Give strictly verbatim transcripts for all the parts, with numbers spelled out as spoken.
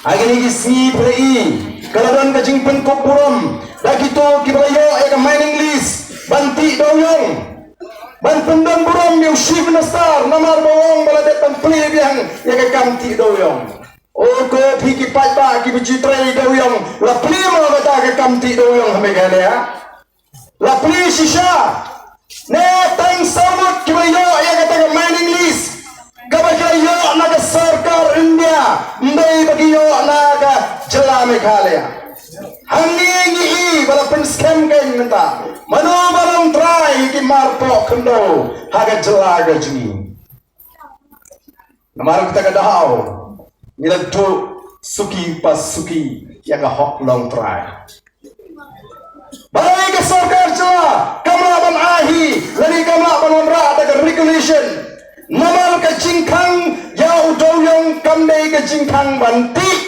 Ha kine ki sngi phi la i, ka la don ka jingpynkup burom da kito kiba la ïoh ïa ka mining lease ban tih dewiong, ban pyndon burom ïa u Chief Minister namar ba u ong ba la dep ban plie biang ïa ka kam tih dewiong. O ko phi ki paidbah kiba ju trei dewiong, la plie mo kata ka kam tih dewiong ha Meghalaya? La plie shisha. Ne tang saw ngut kiba ïoh ïa kata ka mining lease kaba ki la ïoh na ka sorkar India, ym dei ba ki ïoh na ka jylla Meghalaya. Hangne ngi i ba la pynskhem kein mynta. Mano ba long trai ïa ki marpoh khyndew ha ka jylla ka jong ngi? Namar kata ka daw ngi la duh suki pa suki ïa ka hok long trai. Balei ka sorkar jylla kam lah ban ai hi, lane kam lah ban wanrah da ka regulation? Namar ka jingkhang ïa u dewiong kam dei ka jingkhang ban tih,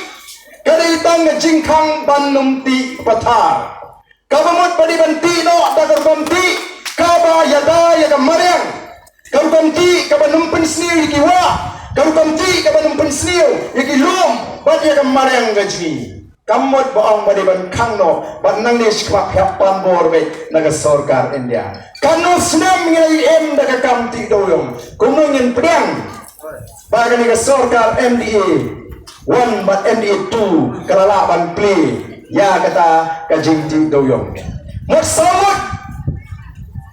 ka dei tang ka jingkhang ban ym tih pathar. Kaba mut ba dei ban tih noh da ka rukom tih kaba ïada ïa ka mariang, ka rukom tih kaba ym pynsniew ïa ki wah, ka rukom tih kaba ym pynsniew ïa ki lum bad ïa ka mariang ka jong ngi. Kam mut ba ong ba dei ban khang noh bad nangne shakhmat hap pan bor beit na ka sorkar India. Katno snem ngi la ïoh im da ka kam tih dewiong? Kumno ngin pdiang ba kane ka sorkar M D A one bad M D A two ka la lah ban plie ïa kata ka jingtih dewiong? Mut saw ngut,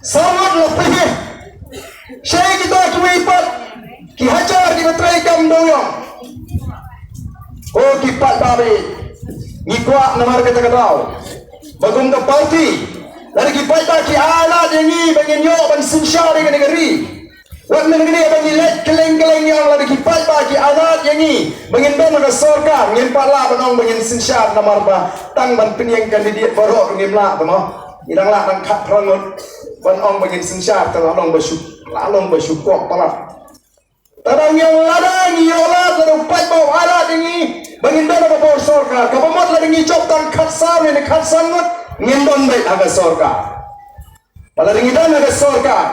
saw ngut la plie. Shaei kita kiwei pat ki hajar kiba trei kam dewiong? O ki paidbah, ngi kwah namar kata ka daw ba kum ka party, lada ki paidbah ki ai lad ïa ngi ba ngin ïoh ban synshar ïa kane ka ri, wat mynne ba ngi leit kylleng kylleng ngi ong, lada ki paidbah ki ai lad ïa ngi ba ngin don ha ka sorkar, ngin pat lah ban ong ba ngin synshar, namar ba tang ban pynïeng candidate baroh ngim lah ba mo. Ngi dang lah tang khatphra ngut ban ong ba ngin synshar, tang lah long ba shu, lah long ba shu kwah palat. Tang ngi ong lada ngi ïoh lad, lada u paidbah u ai lad ïa ngi ba ngin don ha ka bor sorkar, kaba mut lada ngi jop tang khatsaw ne khatsan ngut ngin don beit ha ka sorkar. Ba lada ngi don ha ka sorkar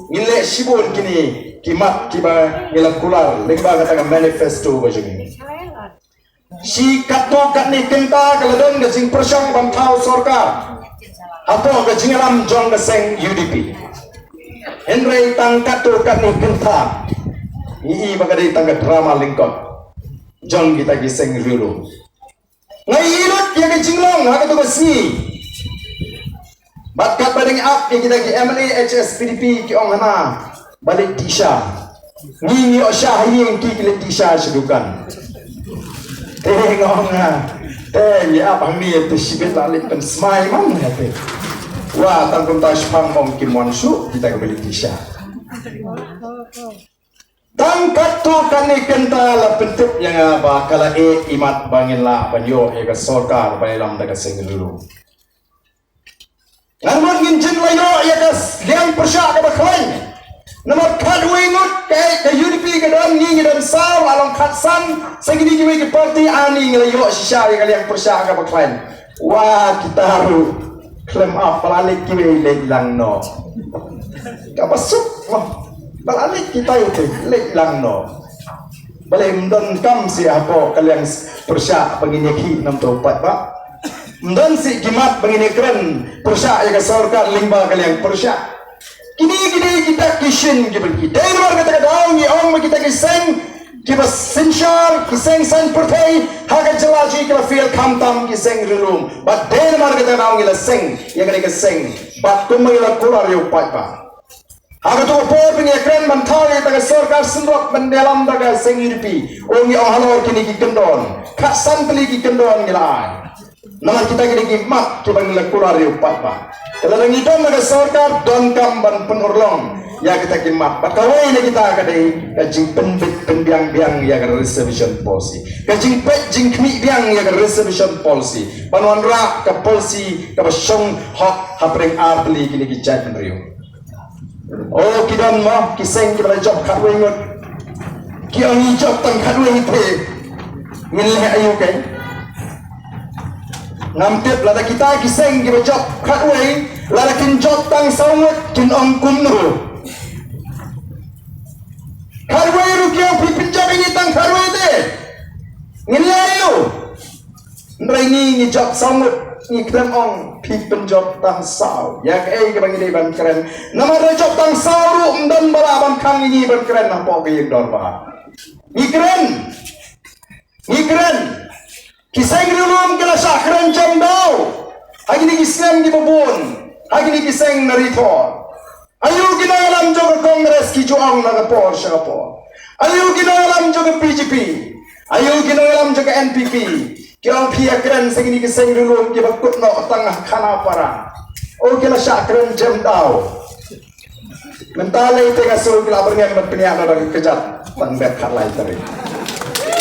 ngin leh shibun kine ki mat kiba ngi la kular lyngba kata ka manifesto ba jong ngi. Shi katto katne kynta ka la don ka jingpyrshang ban thaw sorkar hapoh ka jingïalam jong ka seng U D P. Hynrei tang katto katne kynta ngi i ba ka dei tang ka drama lyngkot jong kita ki seng riewlum. Nga ïohi lut ïa ka jinglong ha kato ka sngi. Bad katba dang ap ïa kita ki M L A H S P D P ki ong hana ba leit tih sha. Ngi ngi ïoh sha ha ïing, ki ki leit tih sha sha dukan. Te nga ong ha. Te ngi ap hangne te shibit la leit pynsmai man ha te. Wa tang kumta shipang ong kim wan shuh kita kiba leit tih sha. Tang katto katne kynta la pyntip ïa nga ba ka la eh i mat ba ngin lah ban ïoh ïa ka sorkar ba ïalam da ka seng riewlum. Ngan mut ngin jin la ïoh ïa ka liang pyrshah kaba khlaiñ. Namar khatwei ngut ka, ka U D P ka don, ngi ngi don saw, la long khatsan, sa kine kiwei ki party ani ngi la ïoh shisha ïa ka liang pyrshah kaba khlaiñ. Wa kita ruh khlem ap, ba la leit kiwei leit lang noh. Kaba suk mo. Ba la leit kita ïa te leit lang noh. Balei ym don kam sih hapoh ka liang pyrshah ba ngin ïakhih namar u paidbah? Ym don sih ki mat ba ngin ïakren pyrshah ïa ka sorkar lyngba ka liang pyrshah? Kine ki dei kita ki shin kiba ki dei namar kata ka daw ngi ong ba kita ki seng kiba synshar, ki seng saiñ pyrthei ha ka jylla jong ngi ki la fail khamtam ki seng riewlum. Bad dei namar kata ka daw ngi la seng ïa kane ka seng bad kumba ngi la kular ïa u paidbah. Ha kato ka por ba ngi ïakren ban thaw ïa kata ka sorkar synrop ban ïalam da ka seng U D P, o ngi ong halor kine ki kyndon, khatsan tylli ki kyndon ngi la ai. Namar kita kine ki mat kiba ngi la kular ïa u paidbah. Te lada ngi don ha ka sorkar donkam ban pynurlong ïa kita ki mat. Bad kawei na kita ka dei ka jingpynbit pynbiang biang ïa ka reservation policy, ka jingpeit jingkhmih biang ïa ka reservation policy ban wanrah ka policy kaba shong hok hapdeng ar tylli kine ki jaitbynriew. O ki don mo ki seng kiba la jop khatwei ngut? Ki ong ngi jop tang khatwei te ngin leh aïu keiñ? Ngam tip lada kita ki seng kiba jop khatwei, lada kin jop tang saw ngut kin ong kumno? Khatwei ruh ki ong phi pynjop ïa ngi tang khatwei te ngin leh aïu? Hynrei ngi ngi jop saw ngut, ngi khlem ong phi pynjop tang saw. Ïa kaei kaba ngi dei ban kren? Namar lada jop tang saw ruh ym don ba lah ban khang ïa ngi ban kren hapoh ka ïing dorbar. Ngi kren. Ngi kren. Ki seng rilum ki la shah kren jem daw ha kine ki snem kiba bun, ha kine ki seng na Ri Thor. Aïu ki nongïalam jong ka Congress ki ju ong na ka por sha ka por? Aïu ki nongïalam jong ka B J P? Aïu ki nongïalam jong ka N P P? Ki ong phi ïa kren sha kine ki seng rilum kiba kut noh tang ha Khanapara. Oh, ki la shah kren jem daw. Mynta lei te nga sngew ki la byrngem ban pynïaid na ka kjat tang bad khatlai tarik.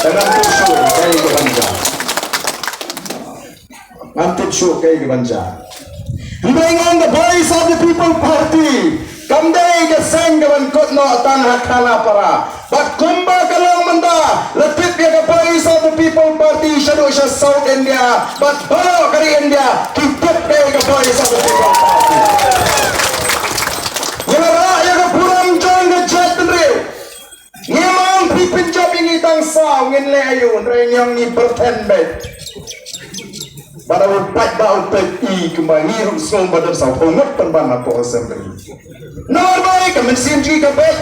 Te ngam tip shuh kaei kaban jia. Ngam tip shuh kaei kaban jia. Hynrei nga ong ka Voice of the People Party kam dei ka seng kaban kut noh tang ha Khanapara. Bad kumba ka long mynta, la tip ïa ka Voice of the People Party shaduh sha South India bad baroh ka ri India ki tip ïa ka Voice of the People Party. Ngi la rah ïa ka burom jong ka jaitbynriew. Ngim ong phi pynjop ïa ngi tang saw, ngin leh aïu, hynrei ngi ong ngi byrthen beit. Bad u paidbah u peit ïa kumba ngi ruh sngew ba don saw phew ngut pynban hapoh Assembly. Namar ba ka mynsiem jong ngi ka beit.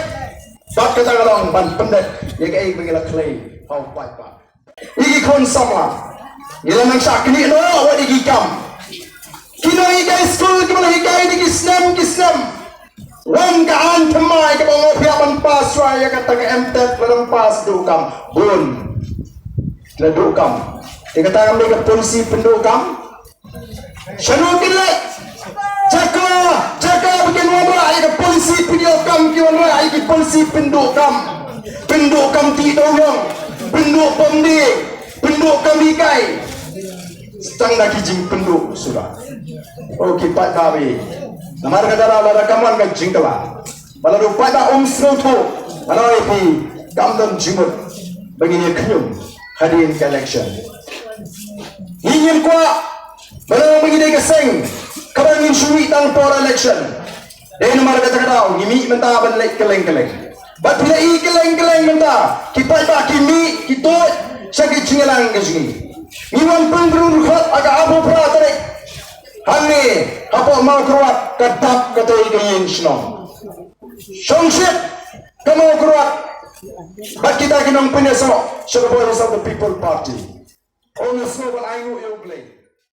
Bad kata ka long ban pyndep ïa kaei ba ngi la khlei ha u paidbah. Ïa ki khun samla ngi la nang shah knieh noh wat ïa ki kam. Ki nonghikai skul kiba la hikai da ki snem ki snem. Wan ka aiñ thymmai kaba ong phi hap ban pass shuwa ïa kata ka M Tech, la dang pass, duh kam. Bun. La duh kam. Te kata kam dei ka policy pynduh kam. Shano kin leh? Jaka, jaka ba kin wanrah ïa ka policy pynïoh kam, ki wanrah ïa ki policy pynduh kam. Pynduh kam tih dewïong, pynduh pom dieng, pynduh kam hikai. Tang da ki jingpynduh suda. Oh, ki paidbah, namar kata lada kam wan ka jingkylla. Ba lada u paidbah um sngewthuh, nga ong ïa phi, kam don jingmut ba ngin ïa khñium hadien ka election. Ngi ngim kwah ba lada ngi dei ka seng kaba ngin shu mih tang por election. Dei namar kata ka daw ngi mih mynta ban leit kylleng kylleng. Bad phi la i kylleng kylleng mynta, ki paidbah ki mih ki tuid sha ki jingïalang ka jong ngi. Ngi wan pynrung rukhot ha ka arphew phra tarik. Hangne hapoh Mawkyrwat ka dap katei ka ïing shnong. Shongshit ka Mawkyrwat bad kita ki nongpynïasoh sha ka Voice of the People Party. Ong nga sngew ban ainguh ïa U Blei.